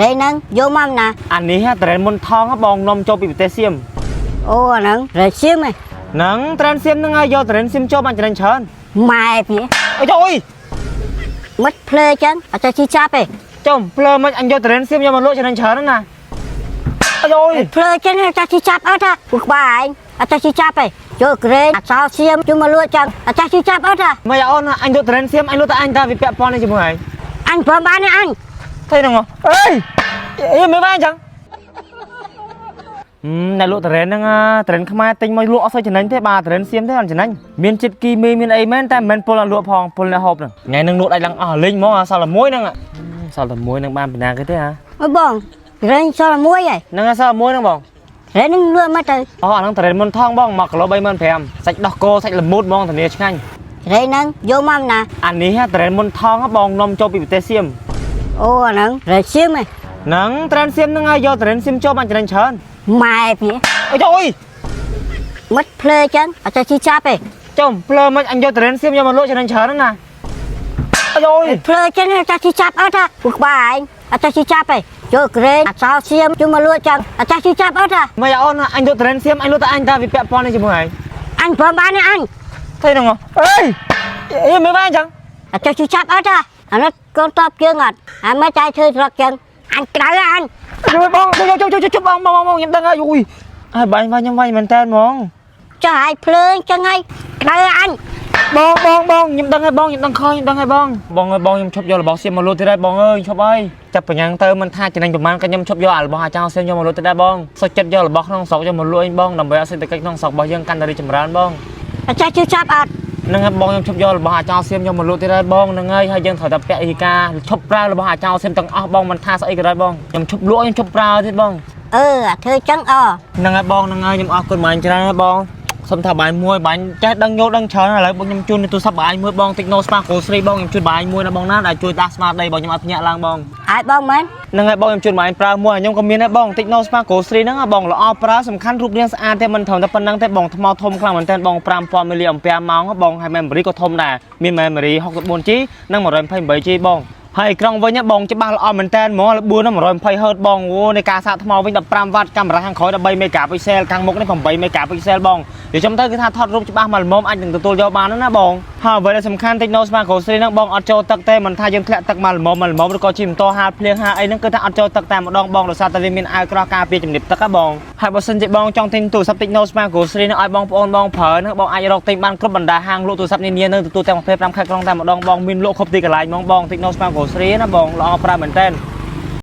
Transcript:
រេហ្នឹងយកមកណា អានេះត្រេនមុនថងបងនំចូលពីប្រទេសសៀម អូអាហ្នឹងរេសៀមឯង ហ្នឹងត្រេនសៀមហ្នឹងហើយយកត្រេនសៀមចូលបានចំណេញច្រើន ម៉ែពី អើយអូយ មិត្តភ្លើចឹងអត់ចេះជីចាប់ទេ ចំភ្លើមិនអញយកត្រេនសៀមយកមកលក់ចំណេញច្រើនណាស់ណាអើយអូយ ភ្លើចឹងអត់ចេះជីចាប់អត់ថាពួកក្បាលឯងអត់ចេះជីចាប់ទេយកក្រេនអសោសៀមយកមកលក់ចឹងអត់ចេះជីចាប់អត់ថា មកអូនអញយកត្រេនសៀមអញលក់តែអញតាវាពាក់ព័ន្ធនេះជាមួយឯង អញព្រមបានទេអញ thấy ហ្នឹងអេយអីមិនបានអញ្ចឹងអ្នកលក់ត្រេនហ្នឹងត្រេនខ្មែរទិញមកលក់អត់សូវចំណេញទេបាទត្រេនសៀមទេអត់ចំណេញមានជាតិគីមីមានអីមែនតែមិនមែនពុលអ្នកលក់ផងពុលអ្នកហូបហ្នឹងថ្ងៃហ្នឹងលក់ដាច់ឡើងអស់លេងហ្មងសល់តែមួយហ្នឹងសល់តែមួយហ្នឹងបានពីណាគេទេហ่า អើបងរេនសល់មួយឯង ហ្នឹងសល់មួយហ្នឹងបង រេននឹងលក់មកទៅ អូអាហ្នឹងត្រេនមុនថងបង1គីឡូ35000សាច់ដោះគោសាច់ល្មូតហ្មងធានាឆ្ងាញ់ រេនហ្នឹងយកមកណា អានេះត្រេនមុនថងបងនំចូលពីប្រទេសសៀម អូអាហ្នឹងរេសៀមឯង ហ្នឹងត្រេនសៀមហ្នឹងហើយយកត្រេនសៀមចូលបានចំណេញច្រើន ម៉ែពី អើយអូយ មិត្តភ្លើចឹងអត់ចេះជីចាប់ទេ ចំភ្លើមិនអញយកត្រេនសៀមយកមកលក់ចំណេញច្រើនណាស់ណាអើយអូយ ភ្លើចឹងអត់ចេះជីចាប់អត់ថាពួកក្បាលឯងអត់ចេះជីចាប់ទេយកក្រេនអសោសៀមយកមកលក់ចឹងអត់ចេះជីចាប់អត់ថា មកអូនអញយកត្រេនសៀមអញលក់តែអញតាវាពាក់ព័ន្ធនេះជាមួយឯង អញព្រមបានទេអញ thấy ហ្នឹងអេយអីមិនបានអញ្ចឹង អត់ចេះជីចាប់អត់ថាអានោះកូនតបជើងអត់អាមិនចៃធ្វើស្រុកចឹងអញក្តៅអញ ជួយបងចូលចូលចូលបងបងបងខ្ញុំដឹងហើយអូយហើយបាញ់បាញ់ខ្ញុំវាយមែនតើហ្មង ចុះឲ្យភ្លើងចឹងហើយក្តៅអញ បងបងបងខ្ញុំដឹងហើយបងខ្ញុំដឹងខខ្ញុំដឹងហើយបងបងអើយបងខ្ញុំឈប់យករបស់សៀមមកលក់ទៀតហើយបងអើយឈប់ហើយចាប់បញ្ញាំងទៅមិនថាចំណេញប្រហែលក៏ខ្ញុំឈប់យកអារបស់អាចោសៀមយកមកលក់ទៀតដែរបងសុខចិត្តយករបស់ក្នុងស្រុកយកមកលក់អីបងដើម្បីឲ្យសេដ្ឋកិច្ចក្នុងស្រុករបស់យើងកាន់តែរីកចម្រើនបង អត់ចេះជីចាប់អត់ ហ្នឹងហើយបងខ្ញុំឈប់យករបស់អាចោសៀមយកមកលក់ទៀតហើយបងហ្នឹងហើយហើយយើងត្រូវតែពាក់អ៊ីកាឈប់ប្រើរបស់អាចោសៀមទាំងអស់បងមិនថាស្អីក៏ដោយបងខ្ញុំឈប់លក់ខ្ញុំឈប់ប្រើទៀតបង អឺអាធ្វើចឹងអ ហ្នឹងហើយបងហ្នឹងហើយខ្ញុំអរគុណបងច្រើនហើយបងសុំថាបាយមួយបាញ់ចេះដឹងយល់ដឹងច្រើនឥឡូវបងខ្ញុំជូនទូរស័ព្ទបាយមួយបង Techno Spark Go 3បងខ្ញុំជូនបាយមួយណាបងណាដែលជួយដាស់ស្មារតីបងខ្ញុំឲ្យភ្ញាក់ឡើងបង ឲ្យបងមែន ហ្នឹងហើយបងខ្ញុំជូនបាយប្រើមួយខ្ញុំក៏មានដែរបង Techno Spark Go 3ហ្នឹងបងល្អប្រើសំខាន់រូបរាងស្អាតទេមិនត្រឹមតែប៉ុណ្្នឹងទេបងថ្មធំខ្លាំងមែនទែនបង5000 mAh ម៉ោងបងហើយ memory ក៏ធំដែរមាន memory 64 GB និង 128 GB បងហើយអេក្រង់វិញបងច្បាស់ល្អមែនតើហ្មងល្បឿន120 Hz បងអូនៃការសាកថ្មវិញ15វ៉ាត់កាមេរ៉ាខាងក្រោយ13 megapixel ខាងមុខនេះ8 megapixel បងនិយាយចំទៅគឺថាថតរូបច្បាស់មកល្មមអាចនឹងទទួលយកបានណាបងហើយអ្វីដែលសំខាន់ Techno Spark Go 3ហ្នឹងបងអត់ចូលទឹកទេមិនថាយើងធ្លាក់ទឹកមកល្មមមកល្មមឬក៏ជិះម៉ូតូហាលភ្លៀងហាលអីហ្នឹងគឺថាអត់ចូលទឹកតែម្ដងបងដោយសារតែវាមានអាវក្រោះការពារជំនឿទឹកហ៎បងហើយបើសិនជាបងចង់ទិញទូរស័ព្ទ Techno Spark Go 3ហ្នឹងឲ្យបងប្អូនបងប្រើហ្នឹងបងអាចរកទិញបានគ្រប់បណ្ដាហាងលក់ទូរស័ព្ទនានានៅទទួលទាំង25ខេត្តក្រុងតែម្ដងបងមានលក់គ្រប់ទីកន្លែងហ្មងបង Techno Spark Go 3ណាបងល្អប្រើមែនតើ